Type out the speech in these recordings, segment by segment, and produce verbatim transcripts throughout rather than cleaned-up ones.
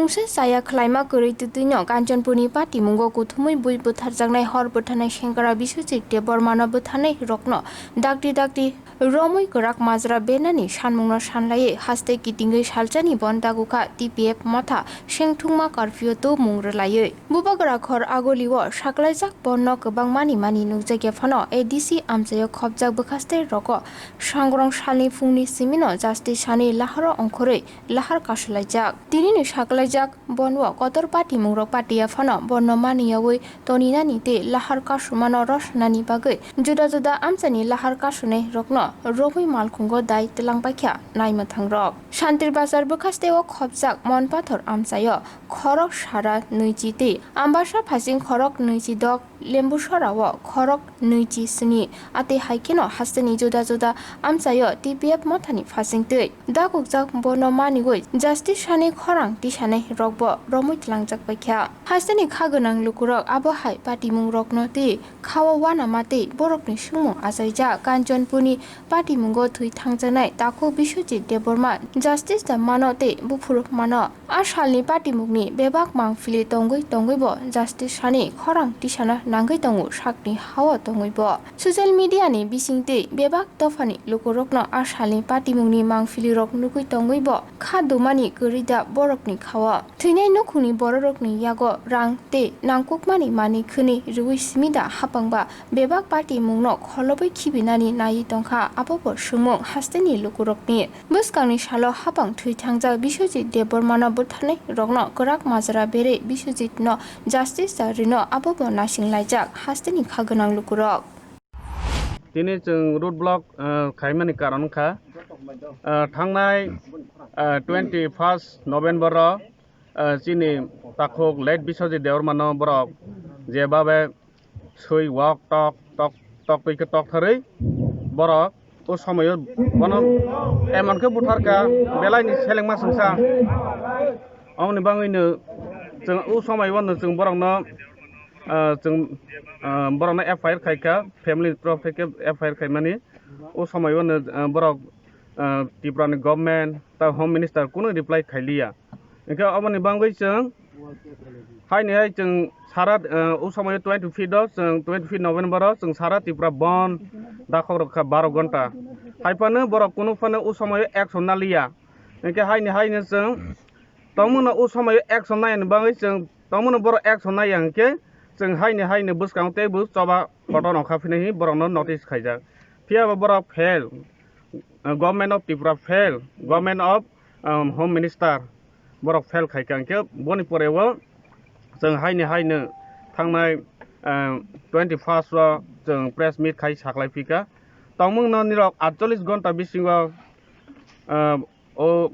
Mungsa chaya khwlaima kwrwi twtwino Kanchanpurni patimungo kuthumwi bui bwtharjaknai hor bwtharnai sengkra Biswajit Debbarmano bwtharnai rokno dakti dakti romwi kwrak majra benani sanmungno sanlaiwi haste kitingwi salsani bon dagukha T P F motha sengthungma curfew tubumung rwlaiwi. Bubagra khor agolio saklaijak bonno kwbangmani mani nukjakya phano A D C amchaio khopjak bwkhaste rogo sangrong salni phungni simino justice sani laharo ongkhorwi lahar kasulaijak. Tinini saklaijak bonwo kotor patimungrok patiya phano bonno maniyawi toninani tei lahar kasumano rosnani bagwi juda juda amchaini lahar kasunai rokno romwi malkhungo dai twlangbaikha naimwthangrok. Santir Bazar bwkhasteo khopjak Monpathor amchaio khorok sara nwichi tei Ambasa phasing khorok nwichi dok Lembusorao khorok nwichi sni, atwi hai kheno hasteni juda juda amchaio T P F mothani phasing twi dakukjak bono maniwi justice sani khorang tisanai rokbo romwi tlangjak baikha. Hasteni kha gwnang lukurok abo hai patimung rokno twi khao uanama tei borokni sungmung achaijak Kanchanpurni patimungo thwi thangjaknai takhuk Biswajit Debbarma justice da mano tei buphuru mano. A salni patimungni bebak mangphili tongwi tongwibo justice sani khorang tisana nangwi tongo sakni hao tongwibo. Social media ni bisingtwi bebak dophani lukurokno a salni patimungni mangphilirok nugwi tongwibo kha dumani kwrwi da borokni khao. Thwinai nukhungni bororokni yago rang tei nangkukmani manwi khwnwi rwui simi da hapangba bebak patimungno kholobwi khibinani naiwi tongkha, abobo swngmung hasteni lukurokni. Bwskangni salo hapang thwi thangjak Biswajit Debbarmano bwtharnai rokno kwrak majra berwi Biswajitno justice da rwino abobo naising laijak hasteni kha gwnang lukurok. Tini chwng road block, ah, khaimani karon wngkha, ah, thangnai, ah, twenty first November o, ah, chini takhuk late Biswajit Debbarmano borok jebabe swi wok tok tok tok twi khe tok tharwi borok o somoyo bono emon khe butharkha belaini selengma swngsa. Aboni bagwino chwng o somoyo no chwng borokno, ah, chwng, ah, borokno F I R khaikha, family ni torof theke F I R khaimani. O somoyo no, ah, borok, ah, Tripura ni government ta home minister kunu reply khailiya. Hingke aboni bagwi chwng haini hai chwng sara, eh, o somoyo twenty fifth o chwng twenty fifth November o chwng sara Tripura bon dakhok rok kha baro gonta. Haiphano borok kunu phano o somoyo action naliya. Hingke haini haino chwng tongmano o somoyo action nayani bagwi chwng tongmano borok action naiya hingke chwng haini haino bwskango teibo choba kotor ongkha phini hi borokno notice khaijak. Phiya bo borok fail, eh, Government of Tripura fail, Government of, um, Home Minister. Borok fail khaikha, hingke boni pore o chwng haini haino thangnai, ah, twenty first o chwng press meet khai saklai phika. Tongmung no nirok atchollish gonta bisingo, ah, o,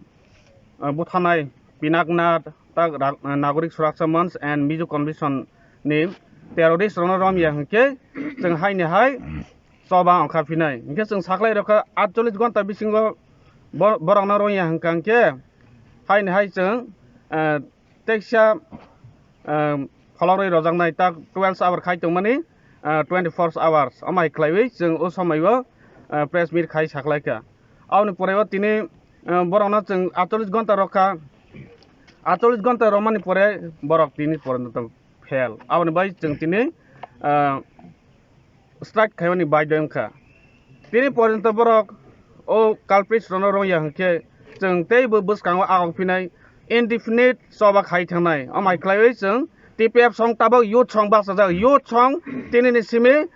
ah, buthanai Pinaknath tak rak-, ah, Nagorik Suraksha Manch and Mizo Convention ni terrorist rokno romya hingke chwng haini hai choba ongkha phinai. Hingke chwng saklai rokha atchollish gonta bisingo bo-, borokno rongya hingka hingke haini hai chwng, eh, teksa, eh, pholorwi rojaknai tak twelve hour khai tongmani, eh, twenty four hours. Amai khlaiwi chwng o somoio, eh, press meet khai saklaikha. Aboni pore o tini, eh, borokno chwng atchollish gonta rokha. Atchollish gonta romani pore borok tini pore no tong fail. Aboni bai chwng tini, ah, strike khaimani baidhyo wngkha. Tini porjonto borok o culprits rokno rongya hwnkhe chwng teibo bwskango agok phinai indefinite choba khai thangnai. Amai khlaiwi chwng T P F song tabok youth song bachajak. Youth song tinini simi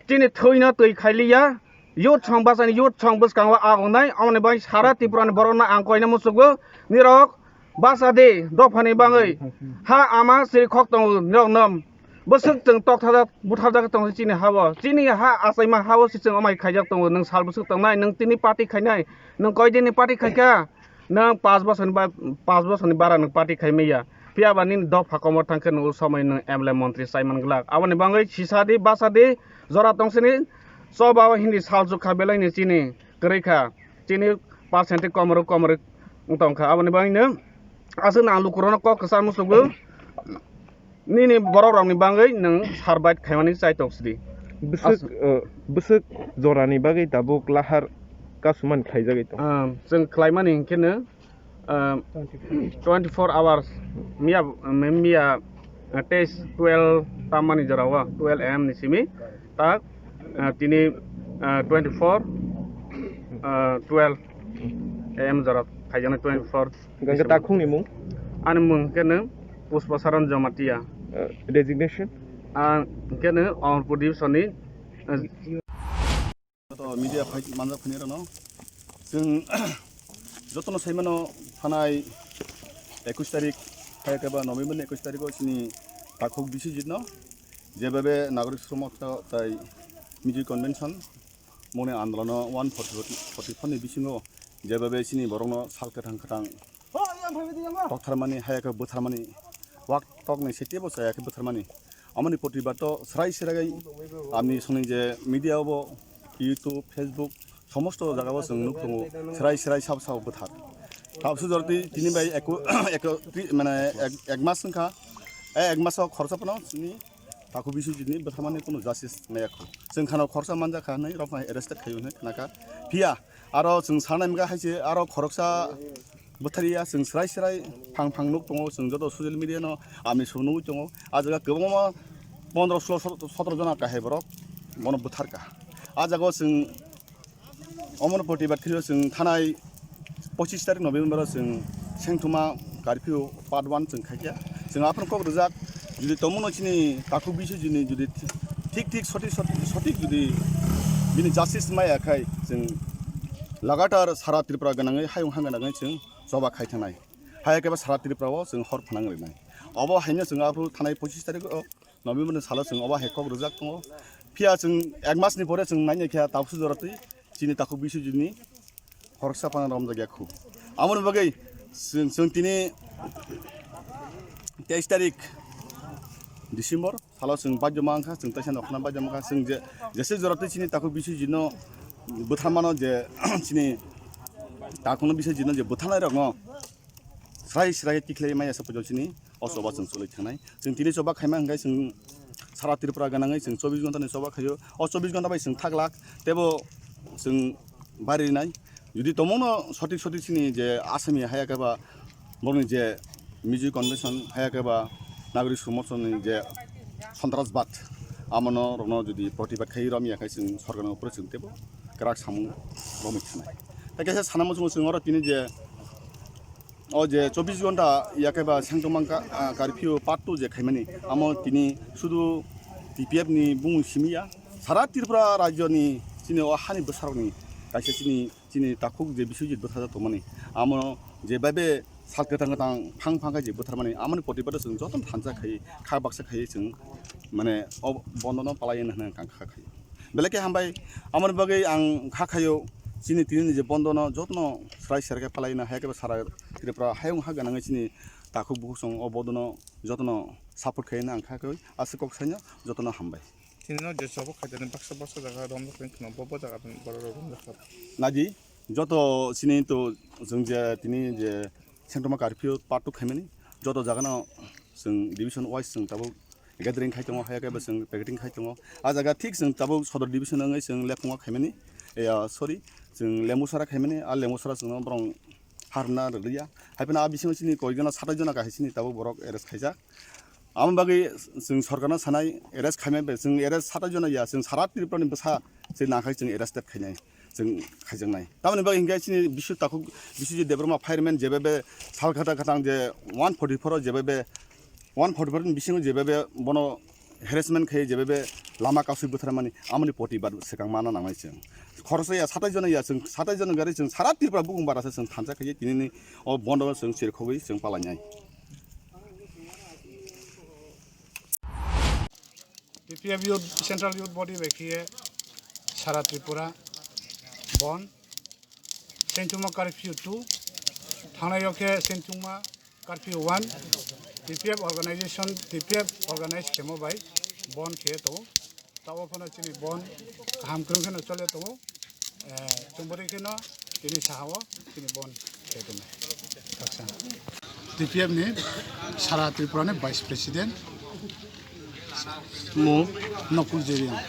chini thwino twi khailiya. Youth song bachani youth song bwskango agoknai. Amoni bai sara Tripurani borokno ang koina muchukgo. Nirok Bacha di, dophani bangwi. Ha ama siri khok tongo, nirok nom. Bwswk chwng tokthajak, butharjak tongo chini ha-o. Chini ha achaima ha-o se chwng amai khaijak tongo. Nwng sal bwswk tongnai, nwng tini party khainai. Nwng koi dini party khaikha? Nwng panch bosorni ba-, panch bosorni bara nwng party khai manya. Phiya ba nini dopha komor thangkhe nwng o somoi nwng M L A montri chaiman glak. Aboni bangwi sisa di, bacha di, jora tongsini choba o hindi salchuk kha belaini chini kwrwi kha. Chini percent komoro komoro wng tong kha. Aboni bagwi no aswk no ang lukurokno kok kwchar muchungo nini borok rokni bagwi nwng survive khaimani chai tong sidi. Bwswk, As- uh, bwswk jorani bagwi tabuk lahar kasumani khlaijagwi tong. Ah, chwng khlaimani hinkhe no ah, twenty-four hours miya, miya, ah, teis twelve tamani jora o twelve A M ni simi tak, ah, tini, ah, twenty-four, ah, twelve A M jora khaijaknai twenty-four. Hingke takhukni mung? Ani mung hingke no Pushpa Saran Jamatia. Ah, designation? Ah, hingke no Amarpur division ni, ah, Joto media phai manjak phani rano. Chwng jotono saimano thanai ekush tarik, hai khe ba November ni ekush tarikh o chini takhuk Biswajit no, jebhabe Nagorik Somaj tai Music Convention moni andolono one forty, forty-four ni bisingo jebhabe chini borokno sal kwthang kwthang tokthar mani, haya khe bwthar mani, wak tok ni sete bo chaya khe bwthar mani. Amoni protibad to srai srai amni songni je media o bo YouTube, Facebook, somosto jaga o chwng nuk tongo, srai srai sab sab bwthar. Tabsu jorti tini bai eko, eko, ti-, mane ek, ek mas wngkha, e ek mas o khorsa phano chini takhuk Biswajit ni bwthar mani kunu justice maya kho. Chwng khano khorsa manjak kha hinwi rok phano arrested khayo hinwi khnakha. Phiya aro chwng sanai mega hai se aro khoroksa bwthariya chwng srai srai phang phang nuk tongo, chwng joto social media no amni song nugwi tongo. A jaga kwbangma pondro solo sotro jona kahai borok bono bwtharkha. A jaga o chwng omono protibad khwlio chwng thanai pochis tarik November o chwng sengthoma curfew part one chwng khaikha. Chwng aphano kok rijak, jodi tongmano chini takhuk Biswajit ni jodi thik thik sotik sotik sotik jodi bini justice maya khai chwng lagatar sara Tripura gwnangwi hayung ha gwnangwi chwng choba khai thangnai. Hai khe ba sara Tripura o chwng hor phanang rinai. Obo haino chwng aphuru thanai pochis tarik o November ni salo chwng obo hai kok rijak tongo. Phiya chwng ek mas ni pore chwng naina khe tabsu jora twi chini takhuk Biswajit ni khoroksa phano romjak ya khu. Amoni bagwi chwng, chwng tini teis tarik December salo chwng baidoma wngkha, chwng teisa nokhna baidoma wngkha, chwng je, jese jora twi chini takhuk Biswajit no bwtharmano je chini takhukno Biswajit no je bwtharnai rokno srai srai tikhlai maya sa pujol chini o choba chwng choli thangnai. Chwng tini choba khaima hwnkhe chwng sara Tripura gwnangwi chwng chobbish ghonta ni choba khaio. O chobbish ghonta bai chwng thaglak tebo chwng bari rinai. Jodi tongmano sotik sotik chini je Asami haya khe ba borokni je Music Convention haya khe ba Nagorik Somaj ni je Sontrasbad amono rokno jodi protibad khai romya khai chwng sorkarni upore chwng tebo kwrak samung romwi thanai. Tei kaisa sana muchungo chwng oro tini je o je chobbish ghonta yakhe ba sengtongma ka-, ah, curfew part two je khaimani, amo tini sudu T P F ni bumung simi ya, sara Tripura rajyo ni chini o hani bwsarok ni kaisa chini, chini takhuk je Biswajit bwthajak tongmani, amo je bai be sal kwthang kwthang phang phang khe je bwtharmani, amoni protibad o chwng jotono thansa khai, kha baksa khai chwng mane o bondo no palai hwnwi kha khai. Belai khe hambai, amoni bagwi ang kha khaio, chini tini ni je bondo no jotono srai srai khe palai na, hai khe sara Tripura hayung ha gwnangwi chini takhuk bukhuk song o bondo no jotono support khai na ang kha khaio, aswk kok saino jotono hambai. Tini no je chobo khaijani baksa baksa jaga romjak tong kheno, bo bo jaga borok rok romjak kha. Naji, joto chini to chwng je tini je sengtongma curfew part two khaimani, joto jaga no chwng division wise chwng tabuk gathering khai tongo, haya khe bo chwng picketing khai tongo. A jaga thik chwng tabuk Sodor division wngwi chwng Lephungo khaimani, ya, sorry, chwng Lembusara khaimani, a Lembusara chwngno borok harna rwliya. Hai phano a bisingo chini koi jona, satai jona kahai chini tabuk borok arrest khaijak. Amo bagwi chwng sorkarno sanai, arrest khaimani bai, chwng arrest satai jona ya, chwng sara Tripura ni bwsa se nakhai chwng arrested khainai. Chwng khaijaknai. Tamoni bagwi hinkhe chini Biswajit takhuk, Biswajit Debbarma fireman jebebe sal khata khatang je one forty-four o jebebe one forty-four ni bisingo jebebe bono harassment khai jebebe lama kasui bwtharmani amoni protibad swkang mana nangnai chwng. Khoroksa ya satai jona ya chwng satai jona gari chwng sara Tripura bukung bara se chwng thansa khai tinini o bondo chwng chirkhogwi chwng palainai. T P F Youth, Central Youth Body bai khiye sara Tripura bon. Sengtuma curfew two, thangnai o khe Sengtuma curfew one, T P F organization, T P F organize khemo bai bon khiye tongo. Tabo phano chini bon kaham kwrwng kheno chole tongo. Eh, chwng bwrwi kheno tini saha o tini bon khe tongwi. Acha. T P F ni sara Tripura ni Vice President mung Nokul Jeriang.